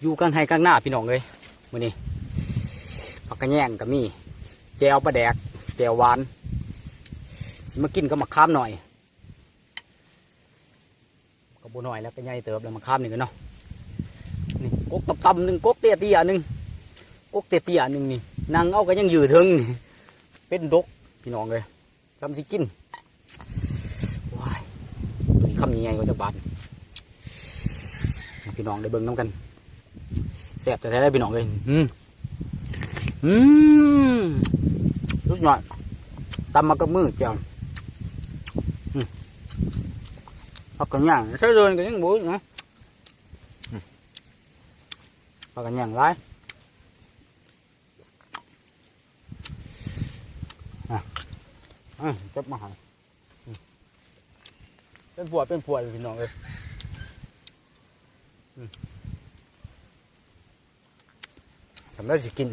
ຢູ່ກາງໄຮ່ກາງນາພີ່ນ້ອງເອີຍ ມື້ນີ້ຜັກກະແຍງກໍມີ ແຈ່ວປາແດກ ແຈ່ວຫວານ ຊິມາກິນກັບໝາກຂາມໜ້ອຍ ກໍບໍ່ໜ້ອຍແລ້ວ ກໍໃຫຍ່ເຕີບແລ້ວໝາກຂາມນີ້ກໍເນາະ. ນີ້ກົກຕ່ຳໆໜຶ່ງ ກົກເຕ້ຍໆໜຶ່ງ ກົກເຕ້ຍໆໜຶ່ງນີ້ ນັ່ງເອົາກໍຍັງຢູ່ເທິງນີ້ ເປັນດົກພີ່ນ້ອງເອີຍ. ສ່ຳຊິກິນ ວ້າຍ ເບິ່ງຄຳໃຫຍ່ໆກ່ອນຈັກບາດ ໃຫ້ພີ່ນ້ອງໄດ້ເບິ່ງນຳກັນ ແຊບແທ້ໆເດ້ພີ່ນ້ອງເອີຍ. ອືມ ອືມ ສຸດຍອດ ຕຳມາກັບມືແຈ່ວ ອືມ ຜັກກະຫຍ້າງ ໃຊ້ເດີນກໍຍັງບໍ່ອຶດນະ ອືມ ຜັກກະຫຍ້າງຫຼາຍ. ອ່ະ ອ່ະ ເກັບມາໃຫ້ ອືມ ເປັນພວກເປັນພວກຢູ່ພີ່ນ້ອງເອີຍ ອືມ ທຳໄດ້ຊິກິນ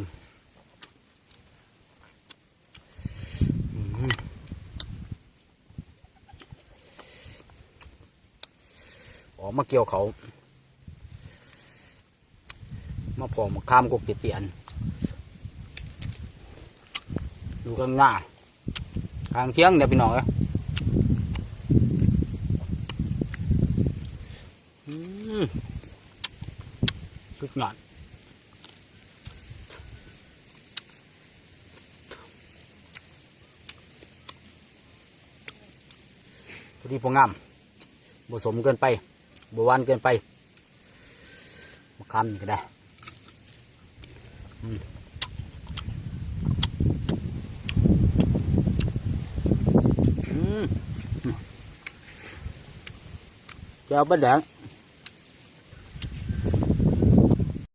ອືມ ອອກມາກ່ຽວເຂົ້າ ມາພໍ້ໝາກຂາມກົກເຕ້ຍໆ ຢູ່ກາງນາ ກາງທຽງເດ້ພີ່ນ້ອງເອີຍ. ອືມ ສຸດຍອດ ພໍດີພໍງາມ ບໍ່ສົມເກີນໄປ ບໍ່ຫວານເກີນໄປ ມາຄຳນີ້ກໍໄດ້ ອືມ ອືມ ແຈ່ວປາແດກ